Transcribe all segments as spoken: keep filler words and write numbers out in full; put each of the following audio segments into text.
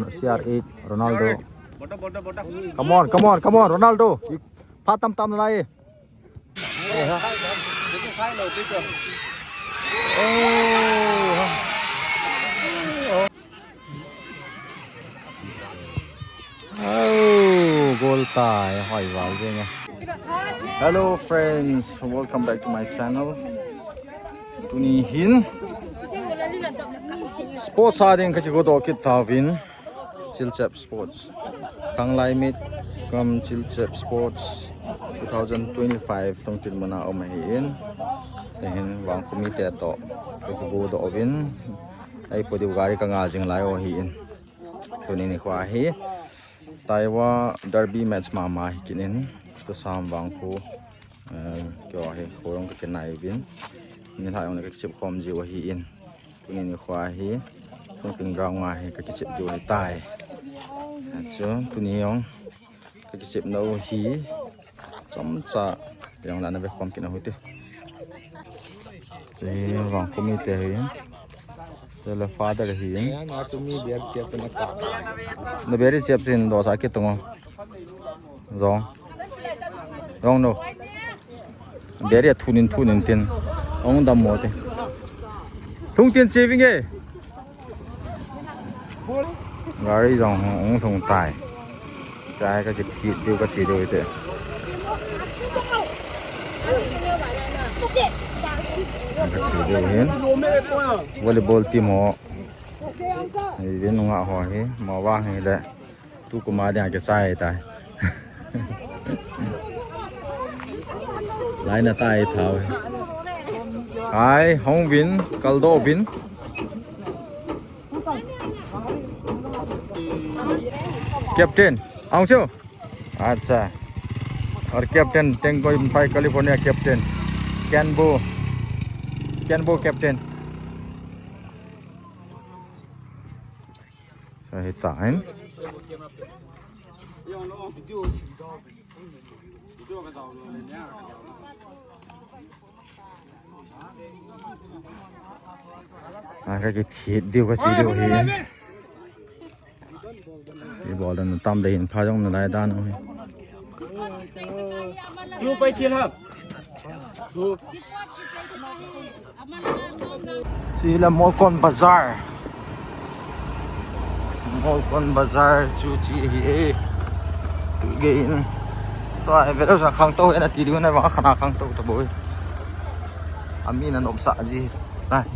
C R eight, Ronaldo. Come on, come on, come on, Ronaldo. Pha tam tam lai. Oh, goal tai, hoi val ding e. Hello friends, welcome back to my channel. Tuni hin sports a ding ka kigo doh kit tauvin. Chilchep Sports. Khanglai Meet cum Chilchep Sports two thousand twenty-five tungtin muna um ahin. Tahin vangkhomite toh ka kigo doh uvin. Ei podiu gari ka nga jing lai u ahin. Tuni nikho hi Taiwa Derby match mama hi kinin. Tusam vangkho, eh, kio hi khorong ka kinai uvin. Nilhah jong le ka kichep khom jiu ahin. Tuni nikho hi, tuni ground a hi ka kichep diu ahitai. Chu, tuni jong ka kichepna u hi, chomcha, jong la na ve khom kit u hite. Chule vangkhomite hi, chule father hi. Na beri chep sin dosa kit u ngo. Jong. Jong no. Beri a thunin thunin tin. Ong dam mo te. Thung tin che vinge. Gari jong ong thung tai. Chai ka kithi diu ka che diu te. Ka che diu hin. Volleyball team ho. Ei, ve nunga ho hi. Ma vang hi le. Tu kuma dia ke chai tai. Lai na tai thau. Ai, hong vin, kaldo vin. Captain, aung chu. Acha. Aur captain, Tengko Impai, California captain. Kenbo. Kenbo captain. Sa hita in. Aka kithi diu ka chi diu hi. Ibol dan tam dei hin pha jong nalai dan u hi. Chu pai thil ha. Chule Molkon Bazar. Molkon Bazar chu chi hi e. Tu gei in. Tua video sa khangtou e nati diu na vang khana khangtou taboi. Ami na nopsa ji. Nai.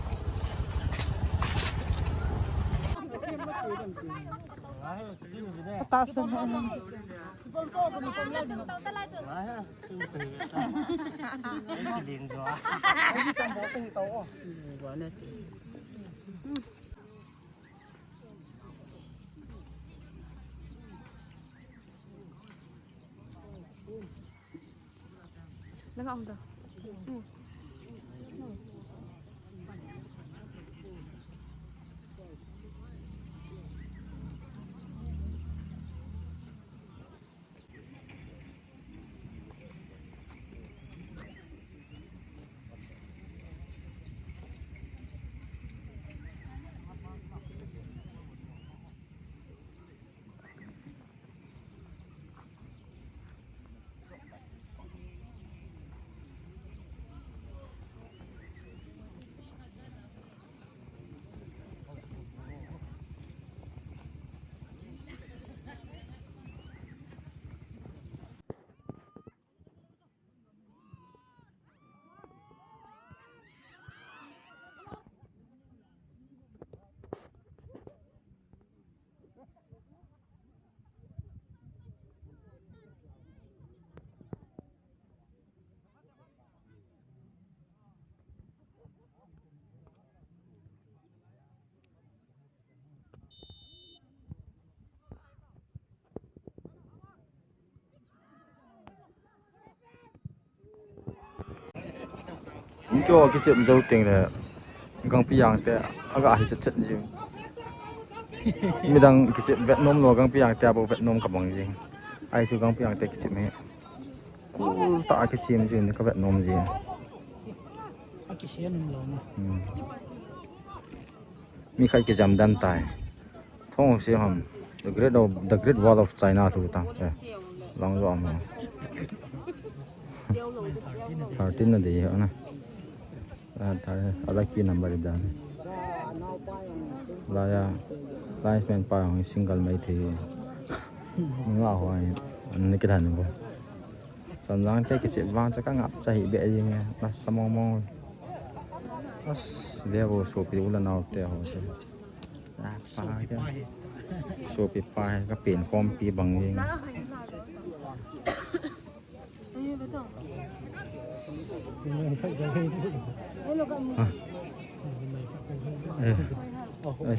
Kio kichep jou teng le gangpi jang te aga hi chet chet ji. Midang kichep vet nom lou gangpi jang te abo vet nom ka bang ji. Ai chu gangpi jang te kichep me. Kul ta a kichep ji ni ka vet nom ji. A kisian lou na. Hmm. Mi khai kijam dan tai. Thong se ham. The Great of, the Great Wall of China thu ta. Eh. Lang zo am. Thirteen na dei ha na. Ah, ta, a lucky number dan. La ya. Linesman pa hong single mai the. Nga ho ai. An ni kidan bo. Chonjang te kichep vang cha ka ngap cha hi be jing e. Na sa mong mong. As, le bo sopi u le nao te ho se. Ah, pa ke. Sopi pa he ka pen khompi bang jing. Ah. Eh. Eh.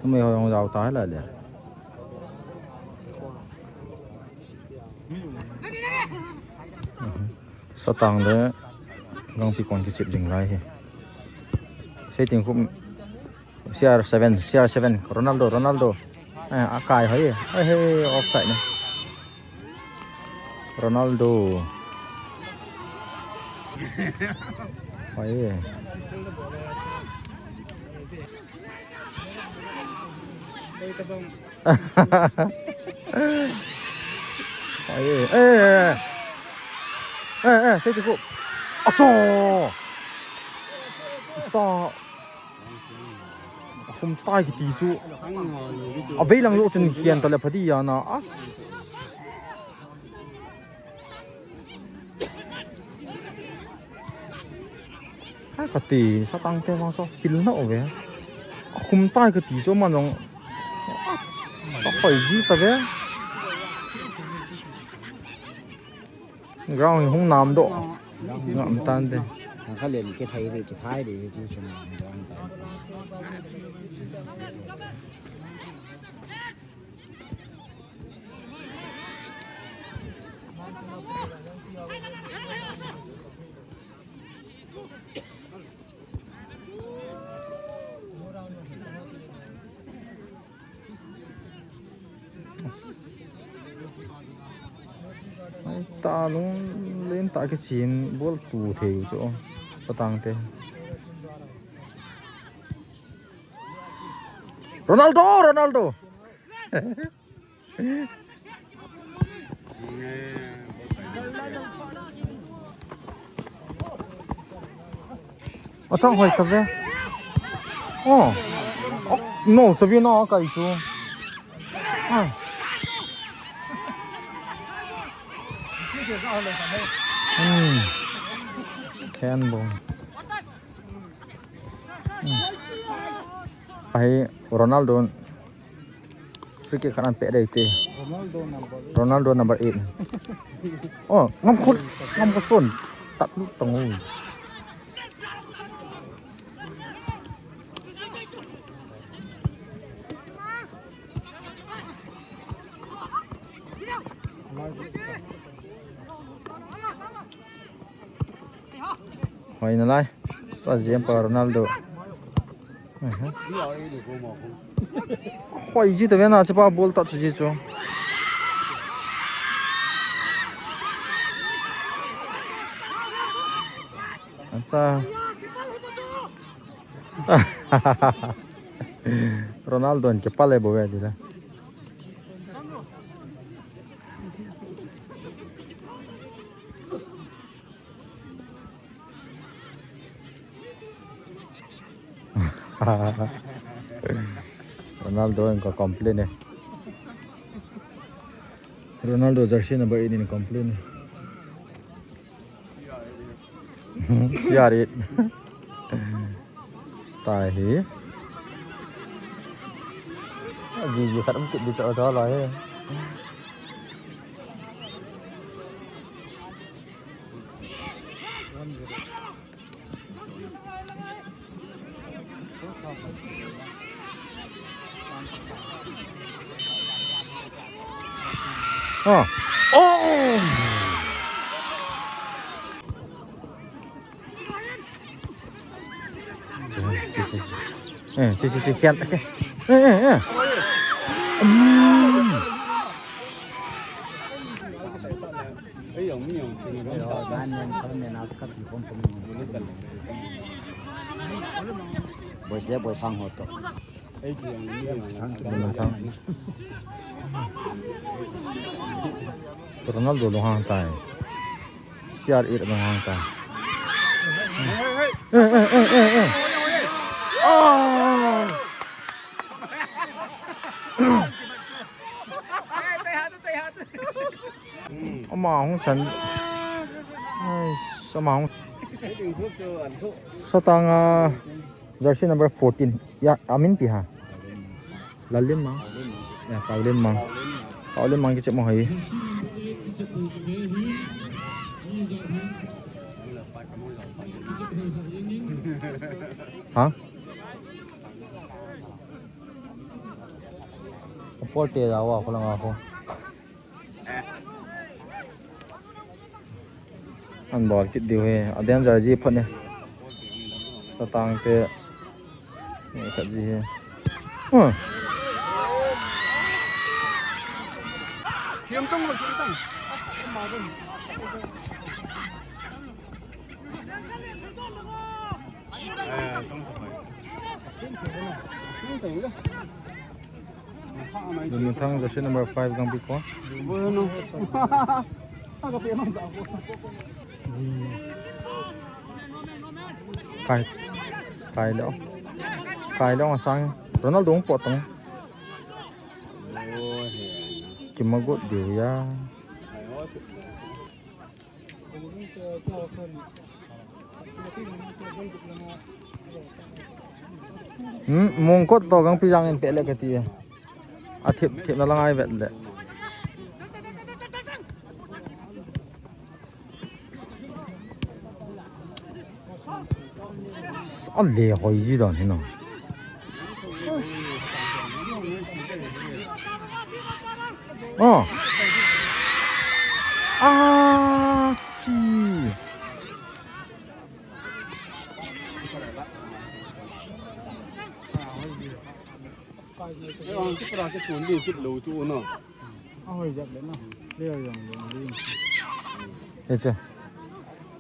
Tumei ho jong jao ta la le. Satang le Gangpi kon kichep jing lai hi. Sei ting khum C R seven, C R seven, Ronaldo, Ronaldo. Eh, akai hoi. Eh, hey, offside ne. Ronaldo. Hoi. Ai, eh, eh, eh. Eh, eh, sei ti ko. Acho. Acho. Khum tai kiti chu. Avei lang lo chun khian ta le phadi ya na. As. Hai kati, satang te vang so pil na ove. Khum tai kati chu man jong. Sa khoi ji ta ve. Ground hi hung nam doh. Ngam tan te. Kha len ke thai de, ke thai de, chu chu nam doh. Ai, ta lung len ta ke chim bol tu thei chu satang te. Ronaldo, Ronaldo. Achang hoi ta ve. Oh. Oh, no, ta ve na kai chu. Ah. Hmm. Handball. Hmm. Ai, Ronaldo. Free kick khat an pe dei te. Ronaldo number eight. Oh, ngam khut, ngam khut son. Tap lut tang o. Hoi na lai. Sa jiem pa Ronaldo. Aha. Hoi ji ta ve na, chepa bol touch ji chu. Acha. Ronaldo in ke pale bo ve di la. Ronaldo in ka complain e. Ronaldo jersey number eight in complain e. C R eight. Tai hi. Ji ji khat um kit di cha cha la he. Ah. Oh! Eh, si, si, si, kian, eh, eh, eh. Hmm. Boys le boys sang ho to. Ronaldo lunghang tai. C R eight lunghang tai. Eh, eh, eh, eh, eh. Oh! Ama hung chan. Ai, ama hung. Satanga jersey number fourteen. Ya, amin ipi ham? Lalin ma. Ya, Paulin ma. Paulin ma kiche mo hai. Ha? Porte da wa ko langa ko. An bol kit diu hi, a danger ji phot ne. Satang te. Ni khat ji hi. Hmm. Siam tang, siam tang. Dun thang jersey number five gang pi ko. Kai. Kai lo. Kai lo sang. Ronaldo hung potong. Kimagot diu ya. Hmm, mongkot to gang pi jang in pele kati. A thip, thip na lang ai vet le. A le hoi ji dan hi na. Oh. Ah, chi. Ei, ang kipara ke phone ding kit lou tu na. A hoi jep le na. Player jong lum le. Hiche.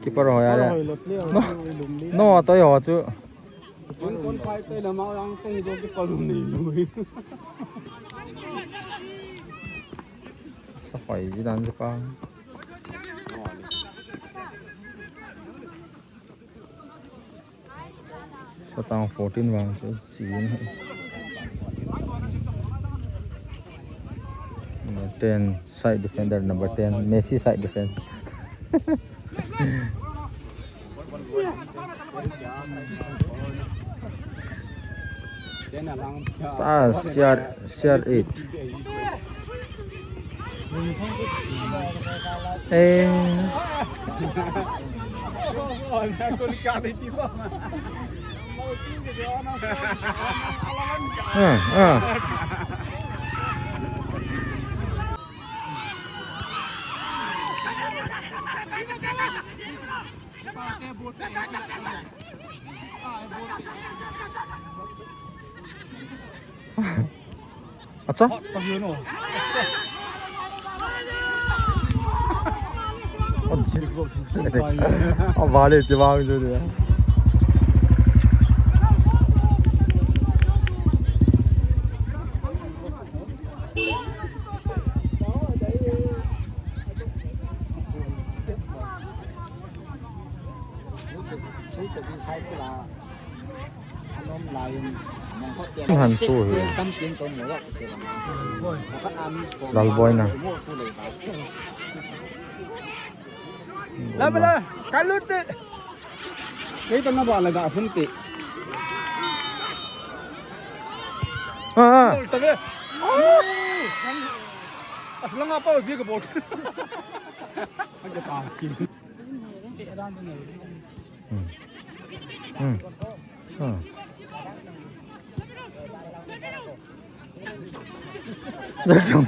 Keeper hoi a le. Hoi le player. No. Hoi lum le. No, toi ho chu. Kon kon pai te la ma ang te do keeper lum nei lou. Sa hoi ji dan ji pa. Satang fourteen vang chu si in. Number ten side defender, number ten Messi side defender. Sa C R, C R eight. Eh. Ah, ah. Acha? A vale che vang jo de. Han su hi. Lalboi na. La bela, kalut. Kei tana ba la ga phun te. Ah, ah. Tabe. As langa pa bi ka bot. Ake ta ki. Hmm. Hmm. Hmm. Jackson.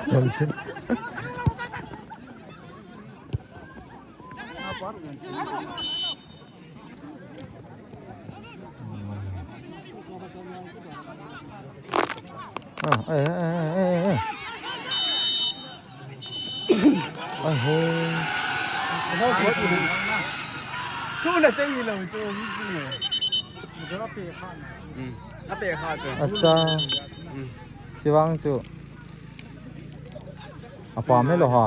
Ah, eh, eh, eh, eh, eh. Ai ho. Tu na te ni lo tu ni tu. Hmm. Acha. Chivang chu. Apam helo ha.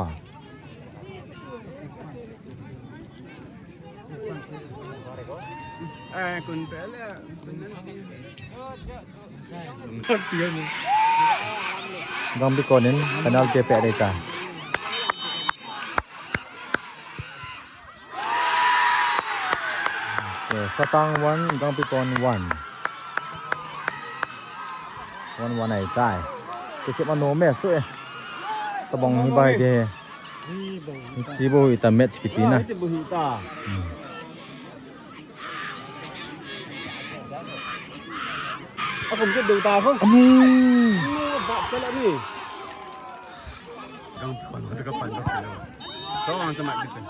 Gangpi konin penalty pe dei ta. Okay, Satang one, Gangpi kon one. One one ai tai. Kichep anom e chu e. Tabang hi bai de. Chi bo hi ta match kiti na. Akum kit deu ta ho. Anu. Ba chala ni. Gangpi kon ho ka pan ka kilo. So ang sa mat dito.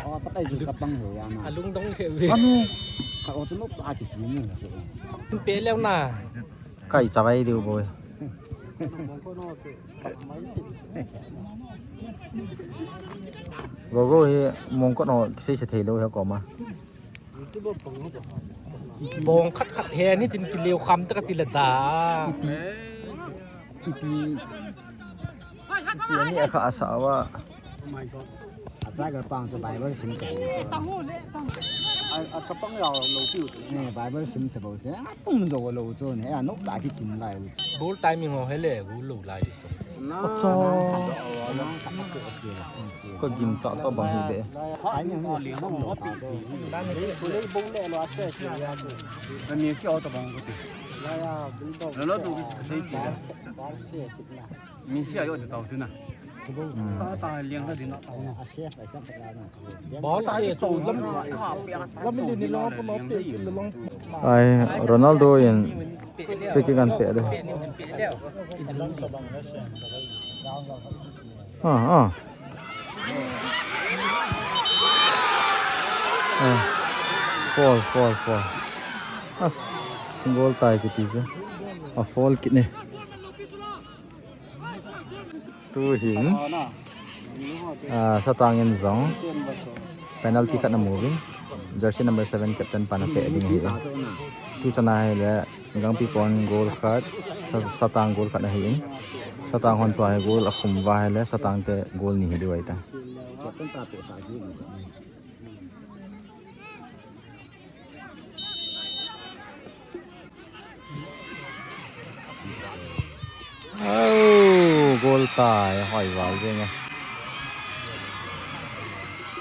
O, sa kai ju ka pang ho ya na. Alung dong se wi. Anu. Ka o chu no ta ki ji mu. Pe leo na. Kai cha kai deu bo. Go go hi mong ko no sei se thei lo he ko ma. Bong khat khat he ni tin kileo kham ta ka ti la da. Ipi, ipi ani akha asa wa. Asa ga pang so Bible sim ta. A, a chapang ya lo pi. Ne Bible sim ta bo se. A pung zo lo chu ne. A nok ta ki chin lai. Ball timing ho he le, gu lo lai. Acha. Ka gim cha ta bang hi be. Hmm. Ball se chu lam, lam li ni lo, pa lo pe, pe lo long. Ai, Ronaldo in free kick an pe de. Ah, ah. Ah. Foul, foul, foul. As, goal tai kiti chu. A foul kit ne. Tu hin, ah, Satang in jong penalty khat ana mu uvin, jersey number seven captain pan ape ding ahi. Tu chana hile Gangpi kon goal khat, Sa-, Satang goal khat ahin. Satang hon tua hi goal akhum uva hile Satang te goal ni hi diu ahi ta. Oh, goal tai, hoi val jeng e.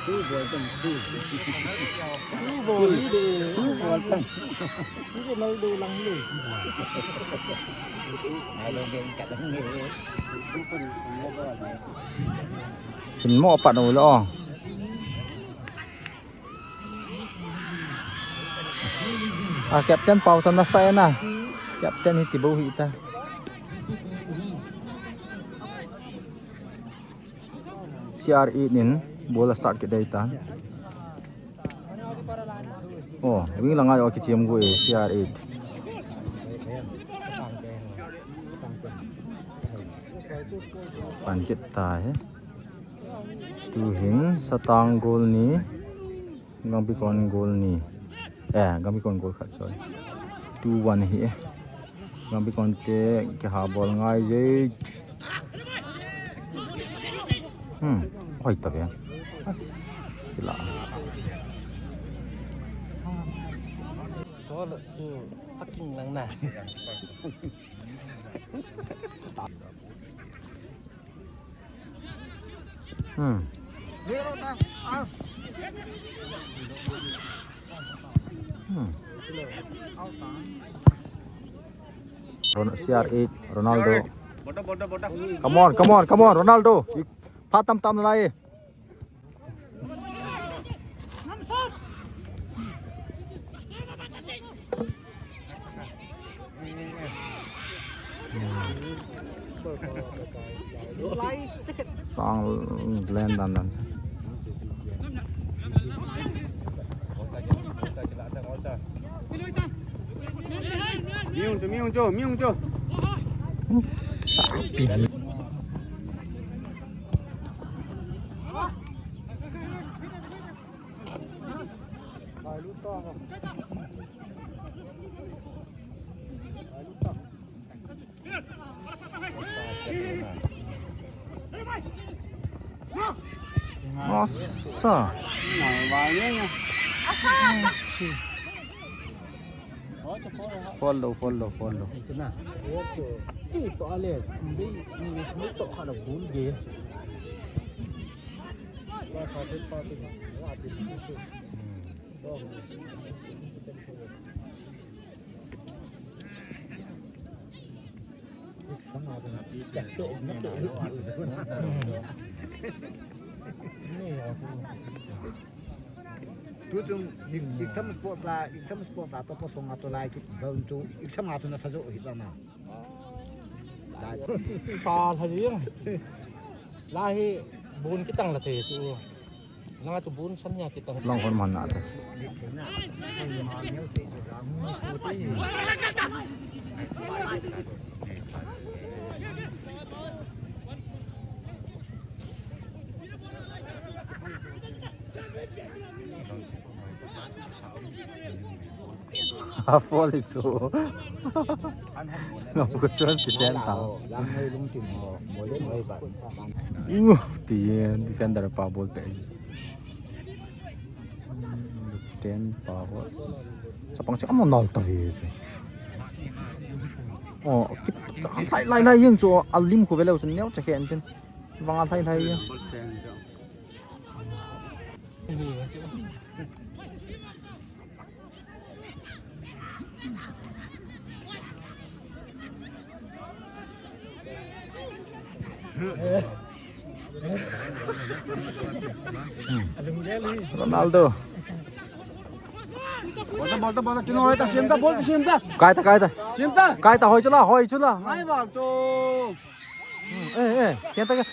Su bol tan, su. Su bol tan. Su bol tan. Su bol tan. Hin mo pat u lo. A captain pau sa nasa e na. Captain hi ti bou hi ta. C R eight in ball a start kit dei ta. Oh, wing langa o kichim gu e C R eight. Pan kit ta he. Tu hin Satang goal ni. Gangpi kon goal ni. Eh, Gangpi kon goal khat, sorry. Two one hi e. Gangpi kon te kiha bol ngai je. Hmm, hoi ta be. As, kila. Sol chu fucking lang na. Hmm. Hmm. Ron-, C R eight, Ronaldo. Come on, come on, come on, Ronaldo. Pha tam tam lai. Sang len dan dan. Miung chu, miung chu, miung chu. Asa. Follow, follow, follow. Tu chung exam sport la, exam sport la to pasong ato lai kit bang tu exam ato na sajo hit na. Lai. Sa lha jing. Lai hi bun kitang la te tu. Langa tu bun san ya kitang. Lang hon man na ta. A fall hi chu. Ngam ko chuan ti sen ta. Lam noi lung tin ho, mo le noi ba. Uh, ti defender pa bol pe. Ten pa ho. Chapang che amo nal ta ve chu. Oh, kip, lai, lai, lai, jing chu, a lim khu ve leu chu neo che khen tin. Vang a lai, lai, jing. Ronaldo. Bolta, bolta, bolta, kino hoita, sienta, bolta, sienta. Kaita, kaita. Sienta. Kaita, hoi chula, hoi chula. Ai, bal to. Hmm, eh, eh, sienta ke.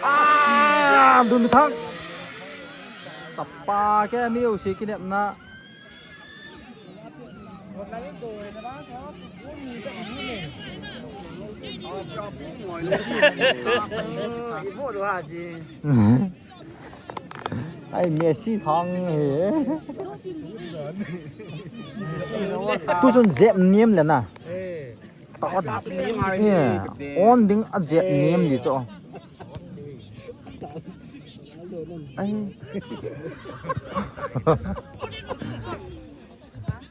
Ah, dun thang. Tapa ke mi u si kinep na. Ai, Messi thang he. Tu sun jep niam le na. Ta, eh, on ding a jep niam di chu. Ai.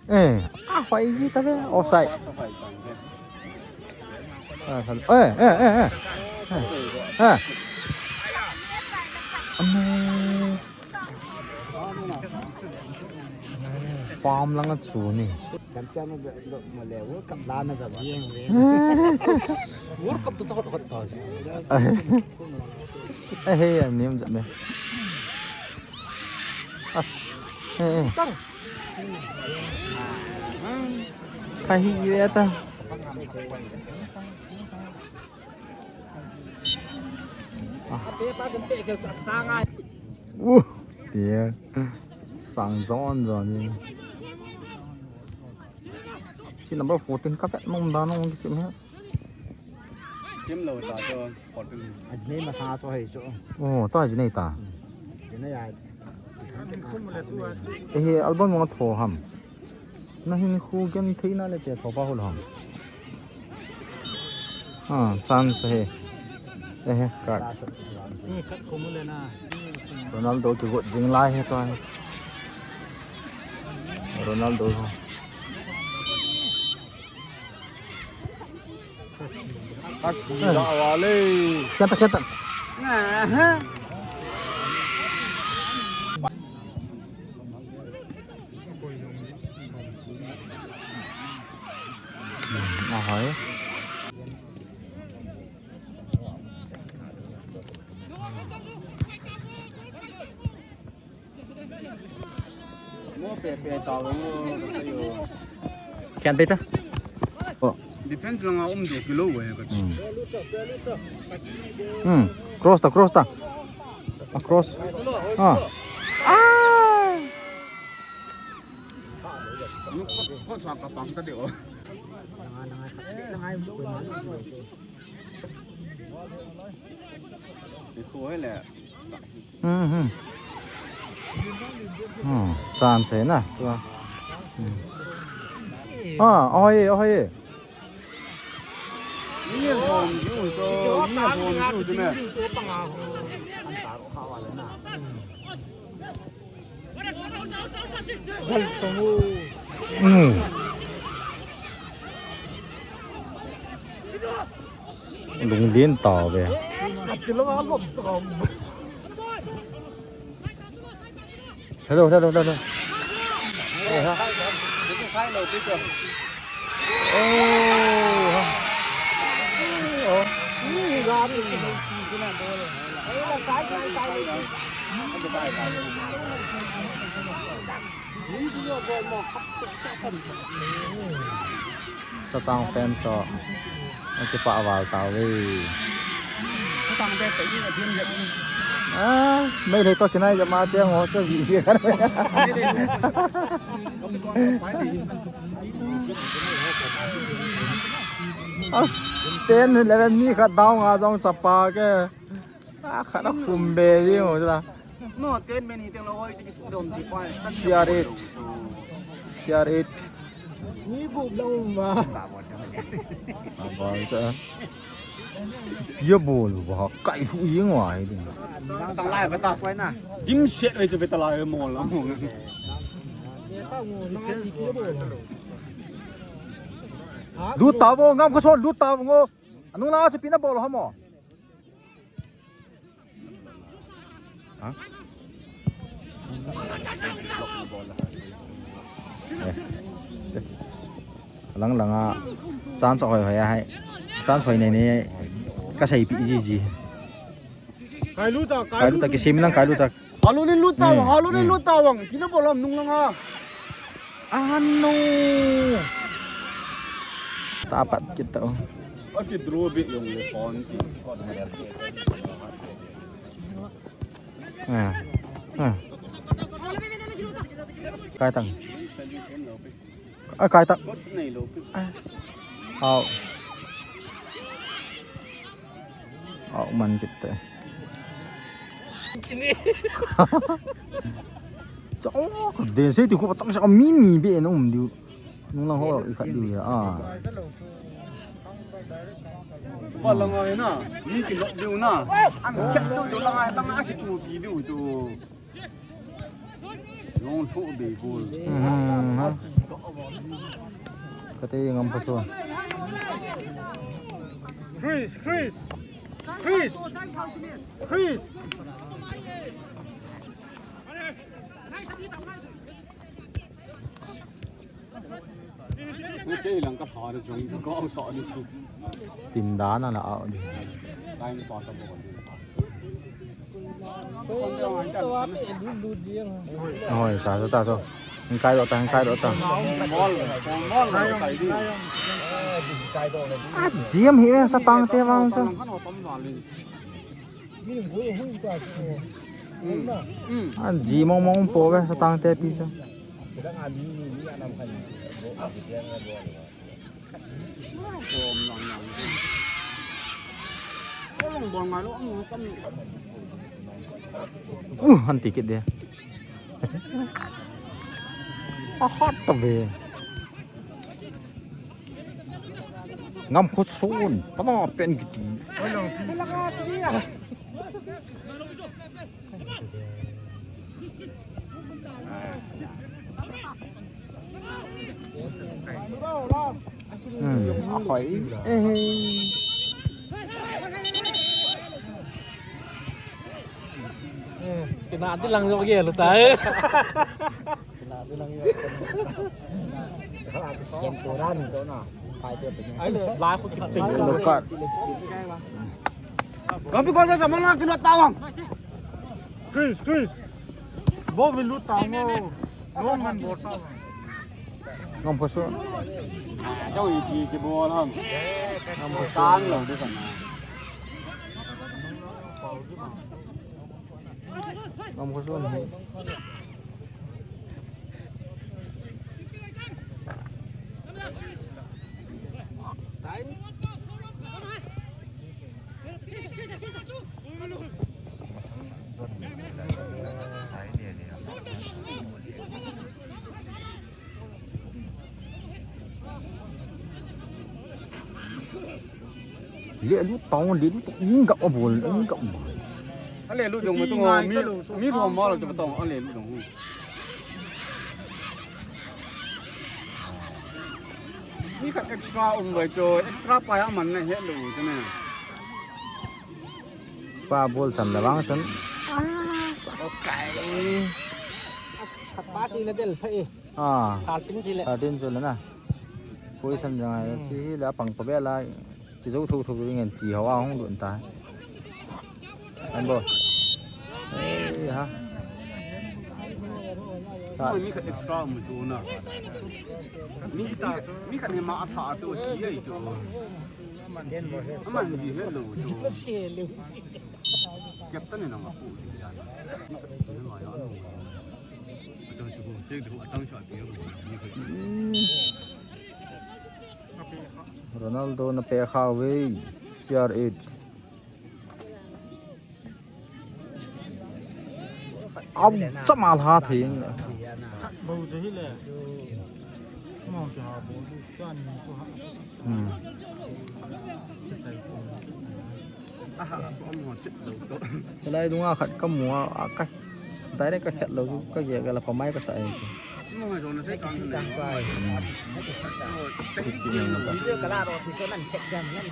Eh, a hoi ji ta ve, offside. Eh, eh, eh, eh. Eh. Ame. Pam lang a chu ni. Champion na do, do, ma le, World Cup la na do. World Cup to hot, hot ta. Ai, ai, he, a niam jep me. As, eh, eh. Tang. Kahi ye ta. Ah. Uh, dear. Sang jon jon ni. Si number fourteen ka vet nom da nong ki sim he. Sim lo ta cho fourteen. Ajinei masang cho hei cho. Oh, to ajinei ta. Ajinei ya. Eh, album mo tho ham. Na hin khu gen thei na le te tho pa hul ham. Ah, chance he. Eh, he, card. Ronaldo ki got jing lai he to. Ronaldo. Kati da wale. Kenta, kenta. Aha. Ahoi. Kian data. Oh. Defense langa um do kilo we ka. Hmm. Hmm. Cross ta, cross ta. A cross. Ah. Ah. Ko sa ka pang ka de o. Ko hele. Hmm, hmm. Hmm, chance na. Hmm. Ah, oh ye, oh ye. Ni hom ju to, ni hom ju to na. Hmm. Lunglen tave. Hello, hello, hello. Oh, ha. Oh. Satang fans ho. Akipah val tauve. Satang fans to ni a din jep ni. Ah, Meitei to kinai jep ma cheng ho, so ji ji kan. Ah, ten eleven mi khat down a jong chapa ke. Ah, khat a khum be ji ho la. No, ten men hi teng lo hoi ti ki dom ti pa. C R eight. C R eight. Ni bu lo ma. Abang sa. Pia bol ba kai hu ying wa hi ding. Tang lai ba ta. Dim set wei chu be ta lai mo la mo. Lut ta bo, Ngamkhoson, lut ta bo ngo. Anung la chu pi na bol ha mo. Ha? Eh. Lang lang a chance hoi hoi a hai. Chance hoi nei nei. Ka seipi ji ji. Kai lut ta, kai lut ta, kisim lang kai lut ta. Halu nin lut ta, hmm, halu nin, hmm, lut ta wang. Kina bolam nung lang a. Ano. Tapat kita. Aki draw bit yung le phone. Ah. Ah. Kai tang. Ah, kai tang. Ah. Au. Au, man kit te. Chang, den sei ti ko chang sa mi mi be na um diu. Nung lang ho i khat diu ya. Ah. Ba lang ai na, mi ki nok diu na. Ang khat tu tu lang ai lang a ki chu pi diu tu. Long thu be gol. Hmm, ha. Kate Ngamkhoson. Chris, Chris. Chris. Chris. Tin dan a la a. Hoi, ta so, ta so. Hung kai doh ta, hung kai doh ta. A jam hi ve Satang te vang chu. A ji mong mong po ve Satang te pi chu. Uh, han ti kit de. A hat ta ve. Ngamkhoson, pana pen kiti. Hmm, a hoi. Eh. Kina ti lang jo ge lu ta. Kina ti lang jo. Ken tu ran jo na. Lai ko ki. Look at. Kapi ko sa mala kina tawang. Chris, Chris. Bo vi lu tawang. Long man bo tawang. Ngamkhoson. Chau i ki ki bol ham. Ngamkhoson. Tang lo de sana. Ngamkhoson. Leh lu tong, leh lu tong, ning gap a bol, ning gap a bol. Ale lu jong mi tu mi thom mo lo tu tong ale lu jong. Mi khat extra um vai chu extra pa ya man na he lu chu ne. Pa bol chan la bang chan. Okay. Khat pa ti na del pha e. Ah. Thirteen ti le. Thirteen chu le na. Poi san jang ai ti la pang pa be la. Ti zo tho tho ring en ti hawa hong dun ta. An bol. Ei ha. Mi khat extra mu tu na. Mi ta mi khat ne ma a tha tu ti ai tu. Aman di he lo tu. Captain ne na ma ku ti ya. Ronaldo na pe kha ve C R eight. Au, chama la thei. Bou je hi le. Mo ke ha bou tu kan ni ko ha. Hmm. Kalai dunga khat ka mu a, a ka direct ka khet lou, ka ge ka la pa mai ka sa e. Video ka la ro ti ko nan khet jam nan.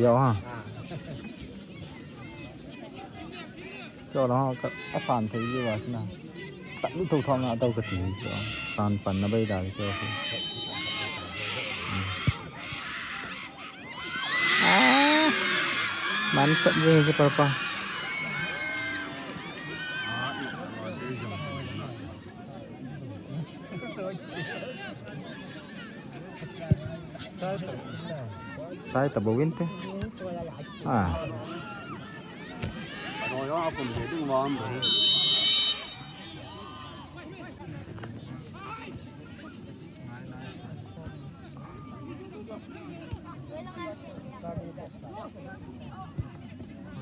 Yo ha. Cho la ka a san thei ji wa na. Ka lu tho thong na tau ka ti cho. San pan na bai da cho. Ah. Man sat jing si papa. Sai ta bou inte. Ah.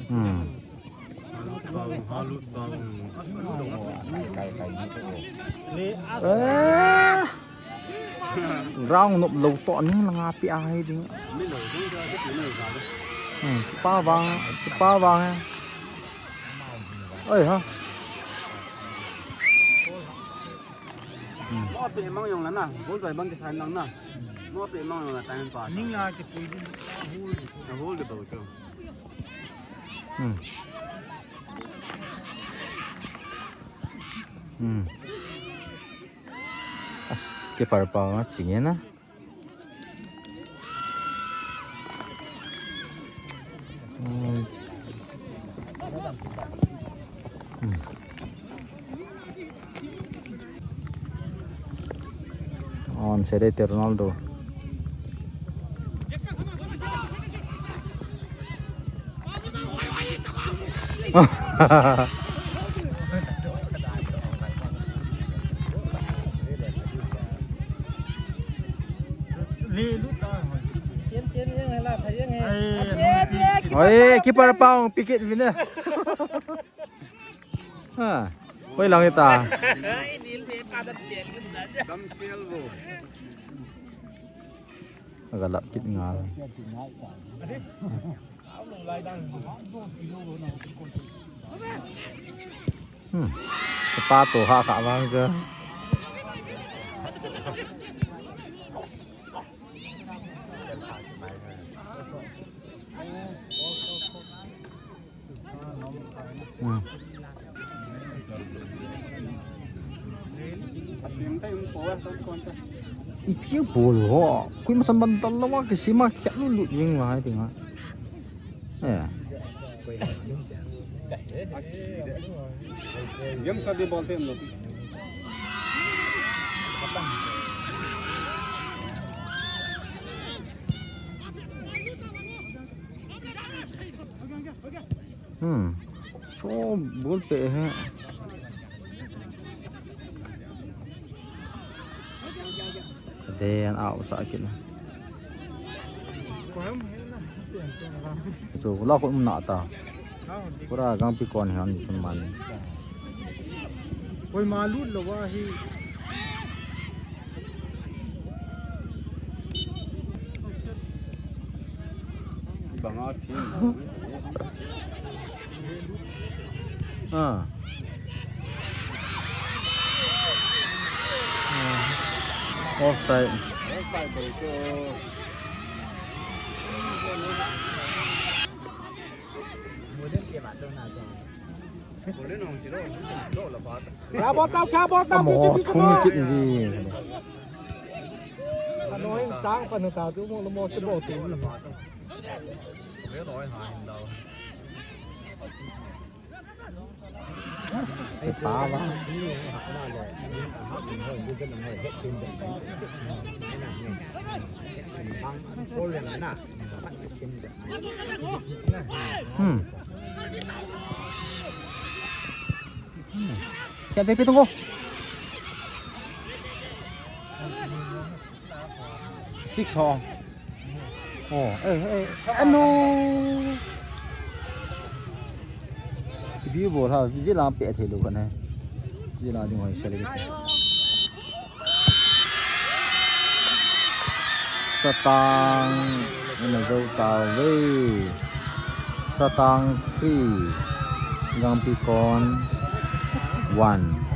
Hmm. Eh. Ground nop lou to ni langa pi a hai ding. Hmm, kipa vang, kipa vang. Oi ha. Hmm. Mo pe mang yong la na, bol doi bang ke than lang na. Mo pe mang yong la tan pa. Ning la ke pui ding. Hul de bau cho. Hmm. Hmm. As, keeper pa nga chingena. Hmm. Hmm. On sere te Ronaldo. Oi, keeper pau pikit bina. Ha. Hoi lang ita. Aga lap kit ngal. Hmm. Kapa to ha kha vang je. Hmm. Ipi bol ho. Koima san ban dal lawa kisima kya lu lu jing wa hai tinga. Eh. Game sa di bol te hum log. Hmm. So bol pe hai. Then out sa kit na. Chu la ko um na ta. Pura gangpi kon han sun man. Koi ma lut lo wa hi. Banga thi. Ah. Offside. Kha bol tau, kha bol tau, amo thum kit ni. Anoi chang pa nu ta tu mo lo mo che bo tu. Che pa ba. Hmm. Hmm. Kya pe pe tung ko. Six ho. Oh, eh, eh, ano. View bol ha, view la pe thei lo kan hai. View la ding hoi sele. Satang, ina zo tau ve. Satang three, Gangpikon one.